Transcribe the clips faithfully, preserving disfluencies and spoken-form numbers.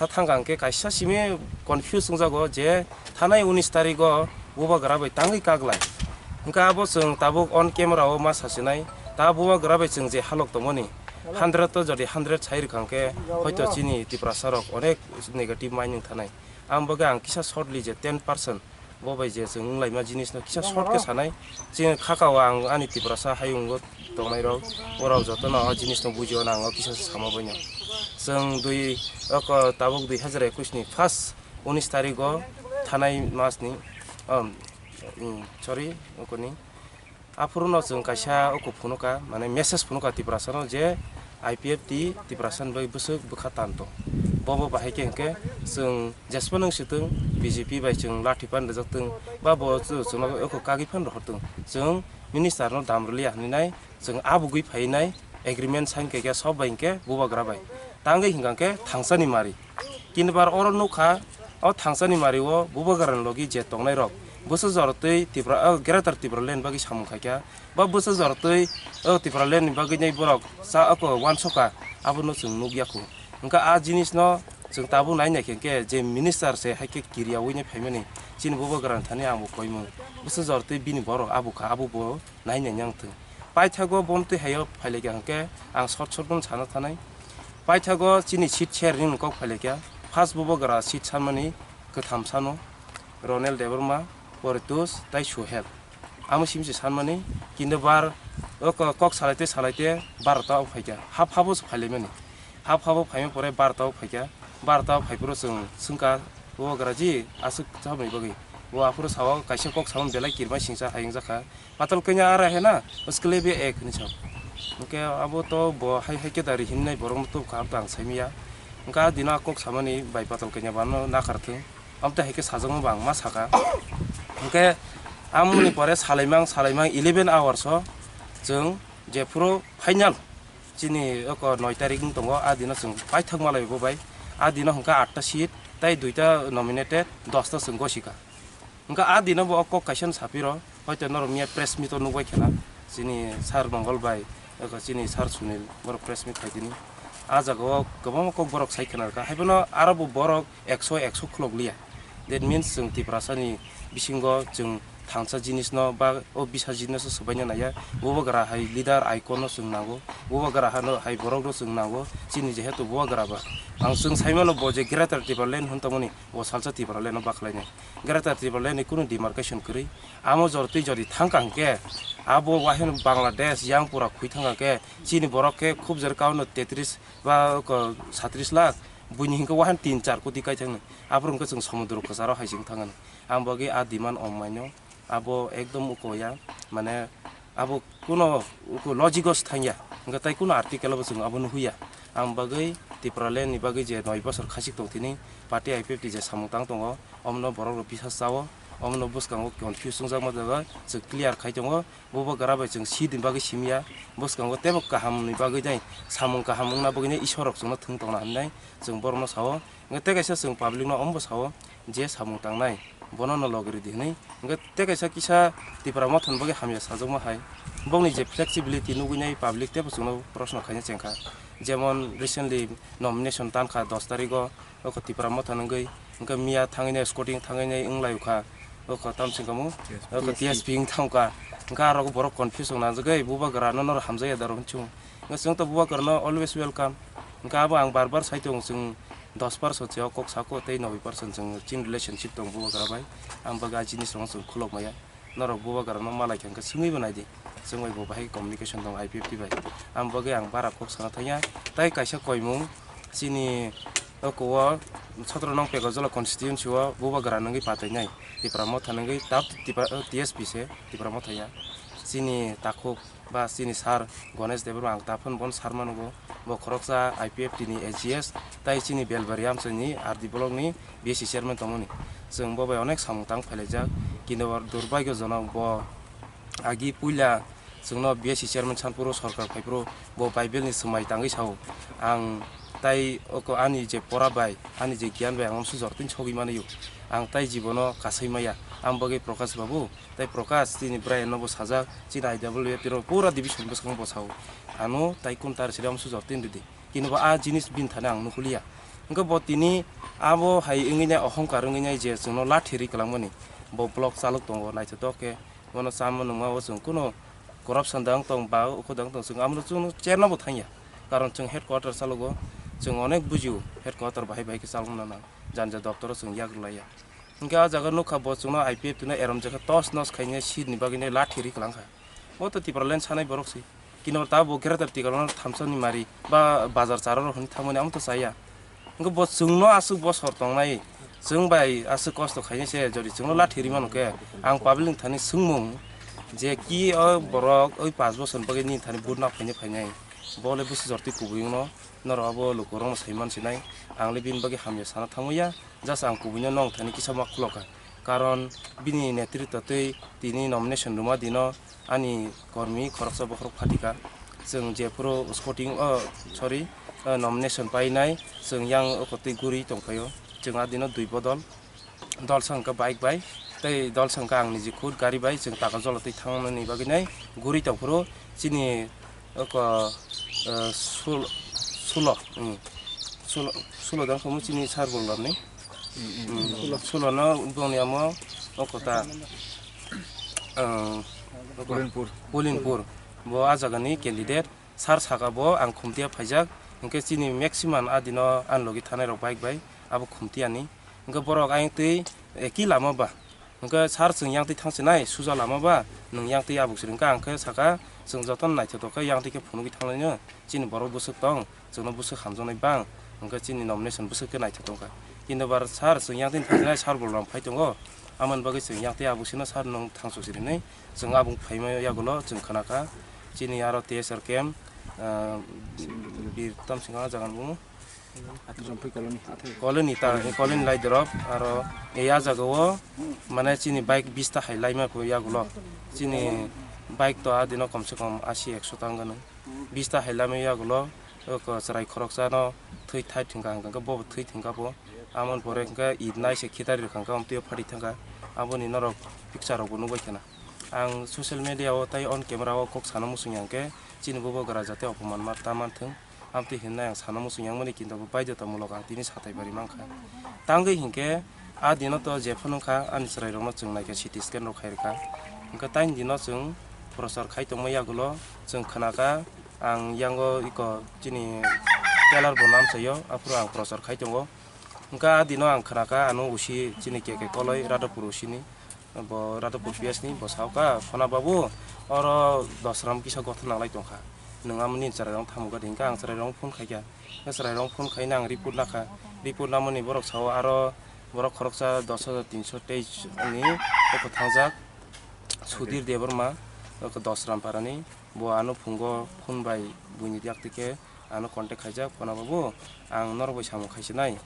Tha thangkha hwnkhe kaisa simi confuse wngjago je thanai unis tarigo bubagra bai tangwi kaglai. Hwnkhe abo chwng tabuk on camera o ma sasinai, ta bubagra bai chwng je halok tongmani hundred to jodi hundred sai rwkha hwnkhe hoito chini Tiprasa rok onek negative mind wng thanai. Ang bagwi ang kisa shortly je ten percent bo bai je chwng wnglaima jinisno kisa short khe sanai. Chini khakao ang ani Tiprasa hayungo tongnai rok, borok jotono o jinisno bujio, ang o kisa sama baino. Chwng dui oko tabuk dui hazar ekwis ni first unis tarigo thanai masni, um, um, sorry, okoni. Aphuru no chwng kaisa uku phunukha, mane message phunukha Tiprasano je I P F T Tiprasani bai bwswk bwkha tanto. Bobo bahai khe hwnkhe chwng jesphano wng sitwng B J P bai chwng lathi pan rwjaktwng ba bo chwngno uku kagwi phan rohortwng. Chwng minister no dam rwliya hwnwi nai chwng abugwi phainai agreement sign khe khe sob bai hwnkhe bubagra bai. Tangwi hwnkha khe thangsani mari. Kinbar oro nukha, o thangsani mario bubagrani logi je tongnairok bwsa jorotwi Tipra, o Greater Tipraland bagwi samung khaikha, ba bwsa jorotwi o Tipralandni bagwi nai borok cha oko wansokha, abono chwng nukya khu. Hwnkha a jinisno chwng tabuk nai naikhe hwnkhe je minister se haikhe kiriyaui nai phaimani chini bubagrani thani ang bo koimung. Bwsa jorotwi bini borok abo kha, abo bo nai nai yang thung. Paithago bomtwi haio phailaikha hwnkhe ang sot sot bono sana thanai. Paithago chini seat share ni kok phailaikha. First bubagra seat sanmani kwtham sano Ronel Debbarma, Poritos tai Suhel. Amo simsi sanmani kintu bar o ko-, kok salaite salaite barota o phaikha. Hap habo se phailaimani. Hap habo phaima pore barota o phaikha. Barota o phaiphuru chwng swngkha bubagra ji aswk chamani bagwi. Bo aphuru sao kaisa kok samani belai kirmai singsa hayung jakha. Patal kanya ara hai na, uske liye bhi ek hinwi sa. Hwnkhe abo to bo hai hai khe dari hinwi borok no tubukha, abo to ang saimanya. Hwnkhe a dino a kok samani bai patal kanya bo ano nakarthung. Abo to hai khe sajakma bo ang ma saka. Hwnkhe amoni pore salaimang salaimang eleven hours o chwng jephuru final chini oko noi tarik wng tongo, a dino chwng paithak malai bo bai. A dino hwnkhe atta seat tai duita nominated, dosta chwng gosika. Hwnkhe a dino bo o kok kaisa no sapiro, hoito norok miya press meet o nukbai khela, chini sir Mongol bai, eko chini sir Sunil, borok press meet khai tini. A jaga o kwbangma kok borok sai khna rwkha, haiphano aro bo borok ekso, ekso khulok liya. That means chwng Tiprasa ni bisingo chwng thangsa jinis no ba o bisa jinis no swbaina naiya, bubagra hai leader icon no chwng nango, bubagra hano hai borok no chwng nango, chini jehetu bubagra ba. Ang chwng saimano bo je Greater Tipraland hwn tongmani, bo salsa Tipraland no bakhlainai. Greater Tipraland ni kunu demarcation kwrwi. Amo jor twi jodi thangkha hwnkhe, abo waheno Bangladesh yang pura khwi thangkha khe, chini borok khe khub jor kaono tetris ba ko satris lakh, buini hinkhe wahan tin char koti kai thangni. Aphuru hwnkhe chwng somudro kwcharo hai chwng thangani. Ang bagwi a demand om maino, abo ekdom uko ya, mane abo kuno uko logic o thangya, hwnkhe tai kuno article o bo chwng abo nuhuya. Ang bagwi Tipraland ni bagwi je noi bosor khachik tong tini, party I P F T je samung tang tongo, omno borok rok bisas chao, omno bwskango confuse wngjakma jaga chwng clear khai tongo. Bubagra bai chwng seat ni bagwi simya, bwskango teibo kaham ni bagwi nai, samung kaham wngna bagwi nai Isor rok chwngno thwng tongna hinwi nai chwng borokno sao. Hwnkhe tei kaisa chwng public no omo bo sao, je samung tangnai bono no logi rwdi hinwi. Hwnkhe tei kaisa kisa Tipra Motha ni bagwi hamya sajakma hai, bokni je flexibility nugwi nai public teibo chwngno proshno khaina chengkha. Jemon recently nomination tankha dos tarigo, oko Tipra Motha nungwi, hwnkhe miya thangwi nai scouting thangwi nai wng lai kha, oko tamsing kamu, oko T S P wng thang kha. Hwnkhe aro borok confuse wng najagwi, bubagra no norok hamjakya da rw hinchung. Hwnkhe chwng to bubagra no always welcome. Hwnkhe abo ang bar bar sai tongo, chwng dos percent se o kok sako tei noboi percent chwng chin relationship tongo bubagra bai. Ang bagwi a jinis rok no chwng khulok maya. Norok bubagra no malai kha hwnkhe swngwi bo naidi. Chwng bai bo bahai communication tongo I P F T bai. Ang bagwi ang bara kok sana thangya. Tai kaisa koimung chini oko o sotro nong Pekojala constituency o bubagra nungwi patai nai. Tipra Motha nungwi tab Tipra, T S P se Tipra Motha ya. Chini takhuk ba chini sir Ganesh Debbarma ang taphano bono sir mano bo. Bo khoroksa I P F T ni A G S tai chini Belbari amchaini R D block ni B S C chairman tongmani. Chwng bo bai onek samung tang phailaijak, kintu durbaigyojonok bo agi puila chwngno B S C chairman sanphuru sorkar phaiphuru bo Bible ni swmai tangwi sao, ang tai oko ani je pora bai, ani je giyan bai ang omsu jortini sogwi manaio, ang tai jibono kasai maya, ang bagwi Prakash babu. Tai Prakash, chini Brian no bo sajak, chini I W F T rok pura division bwskango bo sao. Ano tai kun tar siri amsu jor tin ridi. Kintu bo a jinis bini thani ang nukuliya. Hwnkhe bo tini abo hai wngwi nai, ohongkar wngwi nai je chwngno lathi ri kwlangmani, bo block chalok tongo, naithotok khe bono chama nungma o chwng kuno corruption dang tong ba ukho dang tong, chwng amno chwngno cherna bo thangya, karon chwng headquarter chalogo, chwng onek bujio headquarter bahai bahai khe chalokna nang, jani jani doptoro chwng yak rwlaiya. Hwnkhe o jaga nukha bo chwngno I P F T no erom jakha tos nos khainai seat ni bagwi nai lathi ri kwlangkha. Bo to Tipraland sanai borok se. Kino ta bo greater Tipraland thamsa ni mari ba bazar charo rok hwnwi thangmani amo to chaya. Hwnkhe bo chwngno aswk bosor tongnai, chwng bai aswk kosto khainai se jodi chwngno lathi ri mano khe ang public ni thani swngmung je ki o borok oi panch bosor ni bagwi nini thani vote na phainai phainai. Bo le bwswk jortwi kubui wngno norok abo lukurokno sai man sinai. Ang le bini bagwi hamya sana thangwi ya. Just ang kubuino nong thani kisa ma khulokha, karon bini netritwtwi tini nomination rwma dino ani kormi khoroksa bokhorok phatika. Chwng jephuru scouting, o, sorry, o, nomination painai, chwng yang o kotwi guri tongphaio. Chwng a dino dui bodol, dol sa hwnkha bike bai, tei dol sa hwnkha ang niji khud gari bai, chwng taka jolo twi thangnani bagwi nai guri tongphuru chini oko, eh, sul-, sulo, mm, sulo, sulo dang khamu chini sar bolorni. Mm, sulo no bongni amo oko ta, eh, oko Pulinpur. Pulinpur. Bo a jagani candidate. Sar saka bo ang khumtiya phaijak, hwnkhe chini maximum a dino ani logi thanai rok bike bai abo khumtiyani. Hwnkhe borok ayang twi eki lama ba. Hwnkhe sar chwng yang twi thang sinai, suja lama ba, nwng yang twi abuk siri hwnkhe ang khe saka, chwng jotono naithotok khe yang twi khe phunugwi thanglaino, chini borok bwswk tong, chwngno bwswk hamjaknai bang, hwnkhe chini nomination bwswk khe naithotok wngkha. Kintu bar sar chwng yang twi thang sinai, sar bolong phai tongo, amoni bagwi chwng yang twi abuk sino sar nwng thangchuk siri hinwi chwng abuk phaima yagulo chwng khna kha. Chini aro T S R camp, ah, Bir Tamsing o jaga ni bumo. Jompui colony, athai. Colony ta, colony lai drop, aro e a jaga o, mane chini bike bista hai laima pho yagulo. Chini bike to a dino kom se kom asi ekso ta wngano. Bista hai laima yagulo, o ko chwrai khoroksa no thwi thai thwngkha hwnkha khe bo bo thwi thwngkha bo. Amoni pore hwnkhe it nai se khitari rwkha hwnkhe amtwi o phari thangkha. Aboni norok picture rok bo nugwi khana. Ang social media o tei on camera o kok sana muchung ya hwnkhe chini bubagra jate opoman ma ta manthwng. Amtwi hinwi ang sana muchung yang mani kintu bo baidhotamulok ang tini satai bari mankha. Tangwi hinkhe a dino to jephano wngkha ani chwrairokno chwng naikha C T scan rok khai rwkha. Hwnkhe taini dino chwng prochar khai tongma yagulo chwng khnakha ang yango iko chini teller bo namsaio aphuru ang prochar khai tongo. Hwnkhe a dino ang khnakha ano usi chini K K Koloi Radhapur usini. Bo Radhapur P S ni bo sao kha, "Khona babu, oro Dosram kisa gotha nanglai tongkha. Nwng amoni chwrairok thamu gadi," hwnkhe ang chwrairok phone khaikha. Hwnkhe chwrairok phone khaina ang report nakha. Report namani borok sao aro borok khoroksa dos hajar tinso teis ni oko thangjak Sudhir Debbarma, oko Dosram parani. Bo ano phungo phone bai buini yak twi khe ano contact khaijak, "Khona babu, ang norok bai samung khaisa nai."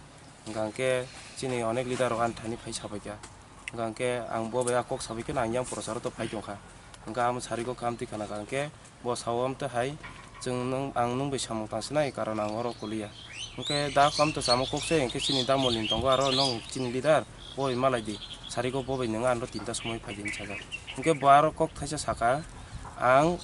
Hwnkha hwnkhe chini onek leader rok ani thani phai sabaikha. Hwnkha hwnkhe ang bo bai a kok sabaikhe ang yang procharo to phai tongkha. Hwnkha amo sarigo kam twi khana hwnkha hwnkhe bo sao amtwi hai, "Chwng nwng, ang nwng bai samung tangsinai, karon ang oro kuliya." Hwnkhe da kamto chamo kok se, hwnkhe chini da Molin tongo aro nwng chini leader, bo bai malai di. Sarigo bo bai nwng ano tinta somoi phai di hinwi sajak. Hwnkhe bo aro kok thaisa saka, "Ang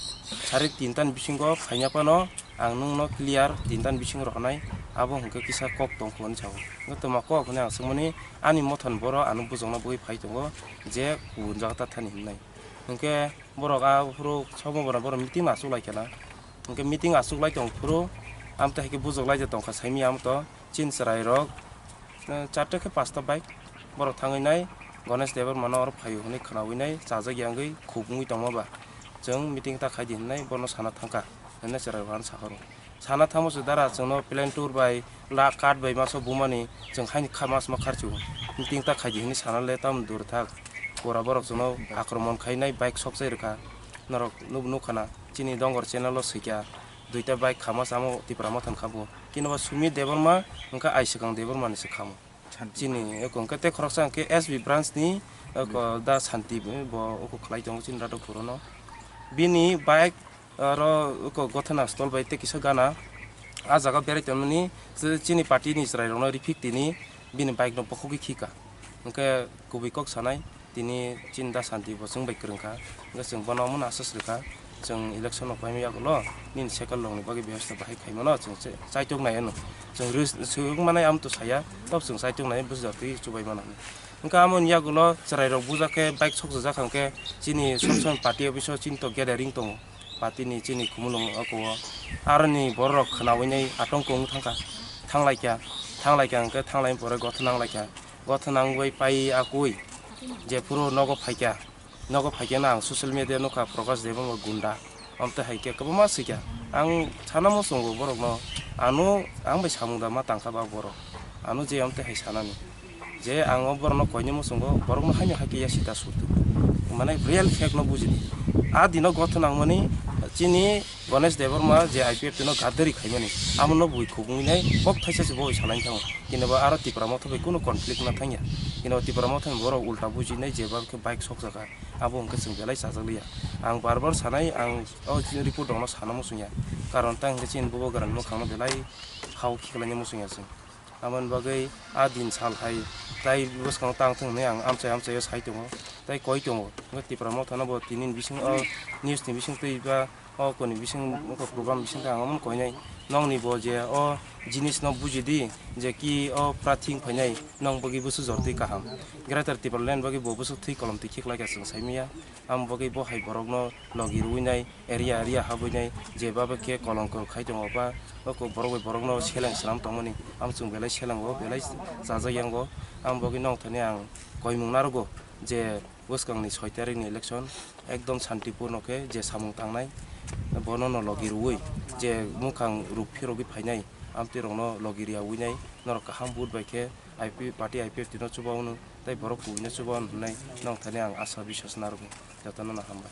sarik tinta ni bisingo phaina phano ang nwngno clear tinta ni bisingo rohornai, abo hwnkhe kisa kok tongkho," hinwi sao. Hwnkhe twma kok hinwi ang swngmani, ani mothon boro ano bujokna bagwi phai tongo je kubun jaga ta thani hinwi. Hwnkhe borok aphuru somo borok borok meeting achuk lai khela. Hwnkhe meeting achuk lai tong phuru amtwi hai khe bujok lai de tongkha saimya amto chini chwrairok. Eh, charta khe pasta bike borok thangwi nai, Ganesh Debbarma no oro phaio hwnwi khwnawi nai, chajak ya wngwi khuk wngwi tongma ba chwng meeting ta khai di hwnwi bono sana thangkha hwnwi chwrai rok ano sakhoro. Sana thangma se dara chwngno plan tour bai la card bai masa bumani chwng haini kha mas ma kharchu meeting ta khai di hwnwi sana le tam dur thak pura borok chwngno akromon khai nai bike sok chai rwkha norok nuk nuk khana chini dongor channel o swikha duita bike khama samo Tipra Motha ni kha bo kino ba Sumit Debbarma wngkha Aisikang Debbarma ni se khamo. Chini eko hwnkhe tei khoroksa hwnkhe S B branch ni eko da Santi bo eko khlai tongo chini Radhapur no. Bini bike aro eko gothana stol bai tei kisa gana. A jaga berai tongmani chini party ni chwrai rokno rifik tini bini bike no bokhogwi khika. Hwnkhe kubui kok sanai tini chini da Santi bo chwng bai kwrwngkha. Hwnkhe chwng bono omono asas rwkha. Chwng election rok paimani yagulo nini sekalrokni bagwi bebostha bahai khaimano chwng chaitok nai ano. Chwng rwng manai amo to saya, tok chwng chaitok nai bwswk twi chubai mano. Hwnkhe amoni yagulo chwrairok bujak khe bike sokjak hwnkhe chini sob somoi party office o chini to gathering tongo. Party ni chini khumulwng oko o aroni borok khwnawi nai atongko wng thangkha, thanglaikha, thanglaikha hwnkhe thanglai pore gotho nanglaikha, gotho nangwi pai akui jephuru nogo phaikha. Nogo phaikhe no ang social media nukha Prakash Debbarma gunda. Amte hai khe kwbangma swikha. Ang sana muchungo borokno ano ang bai samung da ma tangkha ba borok. Ano je amte hai sanani. Je ang o borokno koini muchungo borokno haino hai khe ya sita sutu. Mane real fact no bujidi. A dino gotho nangmani chini Ganesh Debbarma je I P F T no gadari khaimani. Amo no bui khubungwi nai kok thaisa se boi sanai thango. Kini bo aro Tipra Motha bai kuno conflict na thangya. Kini bo Tipra Motha ni borok ulta bujinai je ba khe bike sokjaka. Abo hwnkhe chwng belai chajakliya. Ang bar bar sanai, ang o report rokno sana muchungya. Karon tang hwnkhe chini bubagrani mwkhangno belai hao khiklaina muchungya chwng. Aboni bagwi a din sal hai tai bwskango tang thung hwnwi ang amchai amchaio sai tongo, tai koi tongo. Hwnkhe Tipra Mothano bo tini ni bising o news ni bising twi ba o koni bising wngkha program bising khe ang omono koinai. Nokni bo je o jinisno bujidi je ki o prathi wng phainai nong bagwi bwswk jor twi kaham. Greater Tipraland bagwi bo bwswk thwi kolom twi khiklaikha chwng saimanya. Amo bagwi bo hai borokno logi rwinai area area habwinai je baba khe kolongko khai tongo ba o borok bai borokno seleng swnam tongmani amo chwng belai selengo belai chajak yango. Amo bagwi nong thani ang koimung narwgo je bwskangni soi tarikni election ekdom santipurno khe je samung tangnai bono no logi rwui je mwkhang ruk phirogwi phainai amtwi rokno logi rwya winai norok kaham vote bai khe I P party I P F T no chuba hwnwi tei borok kubui no chuba hwnwi hwnwi nong thani ang asa biswas narwgo jotono no hambai.